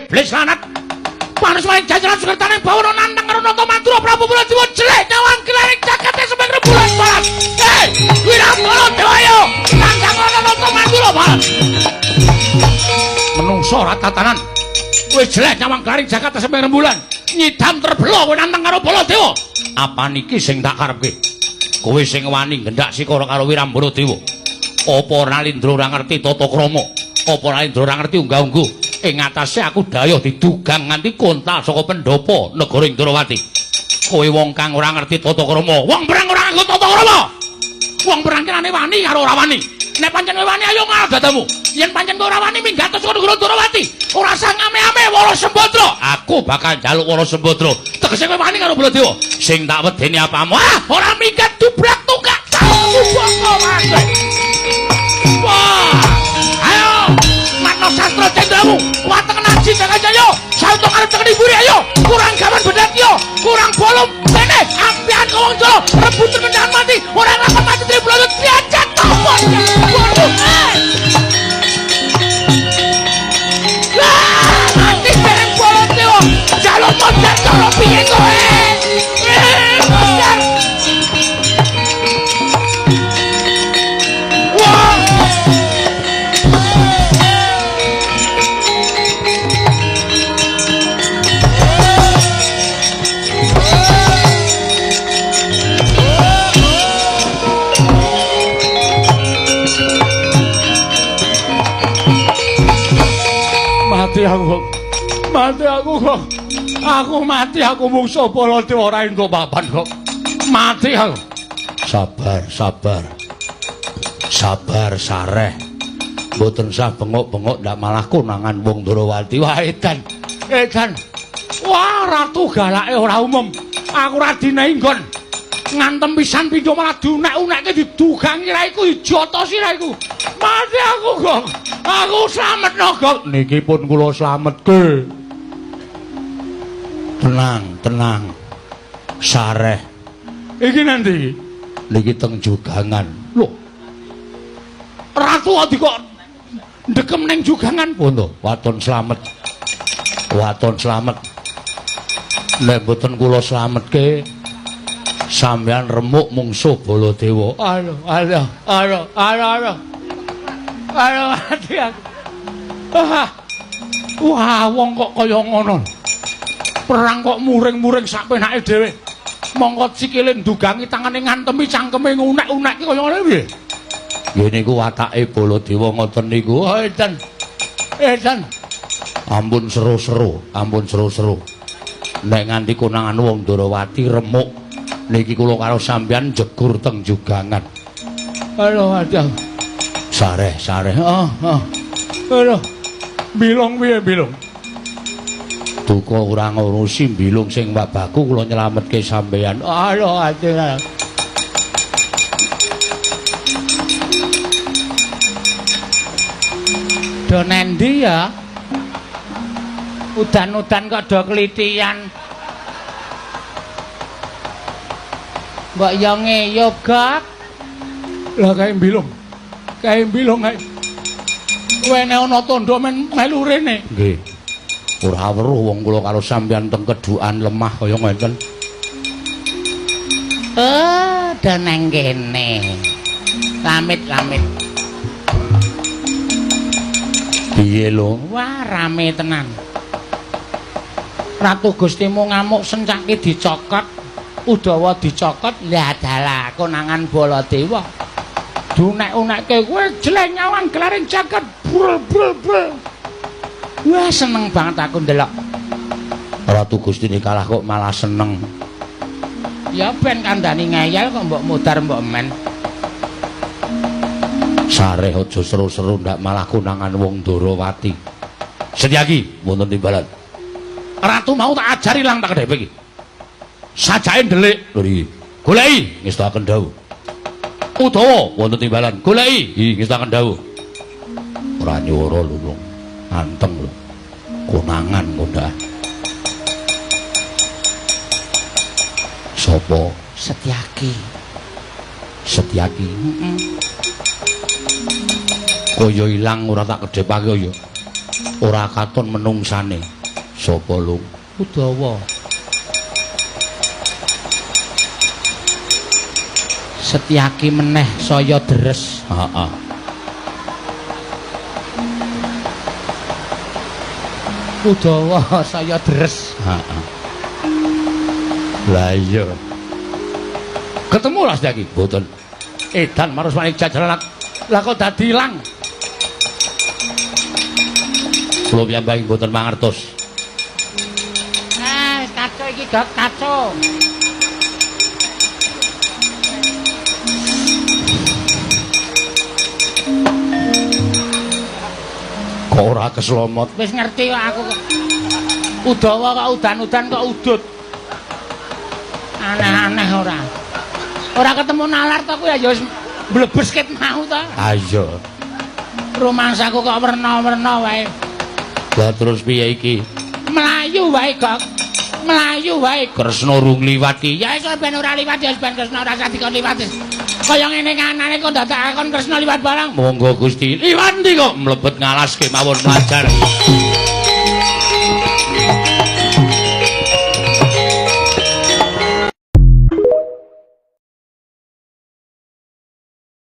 Iblis lanat. Panas maring jajaran sukertaning bawana nantang karo Nata Mandura Prabu Baladewa jelek nyawang gelaring jagate semeng rembulan barat. Hei, Wirambala Dewa ayo nantang ana Nata Mandura barat. Menungso ora tatanan. Kowe jelek nyawang gelaring jagate semeng rembulan. Nyidam terbelo kowe nantang karo Baladewa. Apa niki sing tak karepke? Kowe sing wani nggendak sikara karo Wirambala Dewa. Apa Nalindra ora ngerti tata krama? Apa Nalindra ora ngerti unggah-ungguh? Ing atase aku dayuh didugang nganti kontal saka pendopo negara Indrawati. Kowe wong kang ora ngerti tata krama, wong perang ora nganggo tata krama. Wong perang kirane wani karo ora wani. Nek pancen kowe wani ayo ngal dadamu. Yen pancen kowe ora wani minggat saka negara Indrawati. Ora usah ngame-ame Wara Sembadra. Aku bakal njaluk Wara Sembadra. Tegese kowe wani karo Baladewa. Sing tak wedeni apamu? Ah, ora minggat dubrak tukak. Boko mate. Wah. Ayo, Matno sastra cendramu, watek naji Jagajaya, sauto karep tekeni mburi ayo, kurang gawan bedatya, kurang bolong bene, ampian kawong jala, rebutan menjangan mati, ora nglakon mati tribulana diajak topo. Waduh. Lah, mati bareng Baladewa, jaluk modar cara piye kowe? Modar. Wah. Mati aku. Mati aku kok. Aku mati aku mungsuh Baladewa ora entuk papan kok. Mati aku. Sabar, sabar. Sabar sareh. Mboten sah bengok-bengok ndak malah konangan wong Ndrawati. Wah edan. Edan. Wah ratu galake ora umum. Aku ora dinehi nggon. Ngantem pisan pindho malah diunek-unekke didugangi raiku dijotosi raiku. Mati aku kok. Aku slametno kok. Niki pun kula slametke. Tenang, tenang. Sareh. Iki nanti iki? Niki teng jugangan. Lho. Ratu adi kok ndekem ning jugangan pun to. Waton slamet. Waton slamet. Nek mboten kula slametke sampeyan remuk mungsuh Baladewa. Aduh, aduh, aduh, aduh, aduh. Aduh, mati aku. Ah. Wah, wong kok kaya ngono. Perang kok muring-muring sak penake dhewe. Mongko sikile ndugangi tangane ngantemi cangkeme ngunek-unekke kaya ngene piye? Nggih niku watake Baladewa ngoten niku. Oh, edan. Edan. Ampun seru-seru, ampun seru-seru. Nek nganti konangan wong Ndrawati remuk niki kula karo sampeyan jegur teng jugangan. Aduh, aduh. Sareh, sareh. Oh, oh. Aduh. Bilung piye bilung? Duka ora ngurusi bilung sing Mbak Baku kula nyelametke sampeyan. Aduh, aduh. Do nendi ya? Udan-udan kok do klitian. Mbok yo ngeyop, Gok. Lah kae bilung. Kae bilung kae. Wene ana tandha men melu rene. Nggih. Ora weruh wong kula karo sampeyan teng kedhukan lemah kaya ngeten. Oh, do nang kene. Lamit-lamit. Piye lho? Wah, rame tenan. Ratu Gustimu ngamuk sencake dicokot, Udawa dicokot, lah dalah konangan Baladewa. Dunek-unekke kowe jelek nyawang gelaring jagat brul brul brul. Wah, seneng banget aku ndelok. Ratu Gustine kalah kok malah seneng. Ya ben kandhani ngeyel kok mbok mudar mbok men. Sareh aja seru-seru ndak malah konangan wong Ndrawati. Setyaki wonten timbalan. Ratu mau tak ajari lang tak kedhepe iki. Sajake ndelik lho iki. Goleki ngestakaken dawuh. Udawa wonten timbalan. Goleki iki ngestakaken dawuh. Ora nyuwara lho wong. Anteng lho. Konangan kok. Sopo? Setyaki. Setyaki. Heeh. Kaya ilang ora tak kedhepake ya. Ora katon menungsane. Sapa lung? Udawa. Setyaki meneh saya deres. Heeh. Udawa saya deres. Heeh. Lah iya. Ketemu lah Setyaki? Mboten. Edan marus manik jajaran. Lah kok dadi ilang? Kula piyambak mboten mangertos. Nah, wis kacau iki, Gok, kacau. Kok ora keslomot? Wis ngerti kok aku kok. Udawa kok udan-udan kok udut. Aneh-aneh ora. Ora ketemu nalar to kuwi ya wis mblebes ket mau to. Ha iya. Rumangsaku kok werna-werna wae. Lah terus piye iki? Mlayu wae, Gok. Mlayu wae. Kresna rung liwat ki. Ya iso ben ora liwat ya ben Kresna ora usah dikon liwat. Kaya ngene kanane kok dadak kon Kresna liwat barang. Monggo Gusti. Liwat ndi kok mlebet ngalas kemawon mlajar.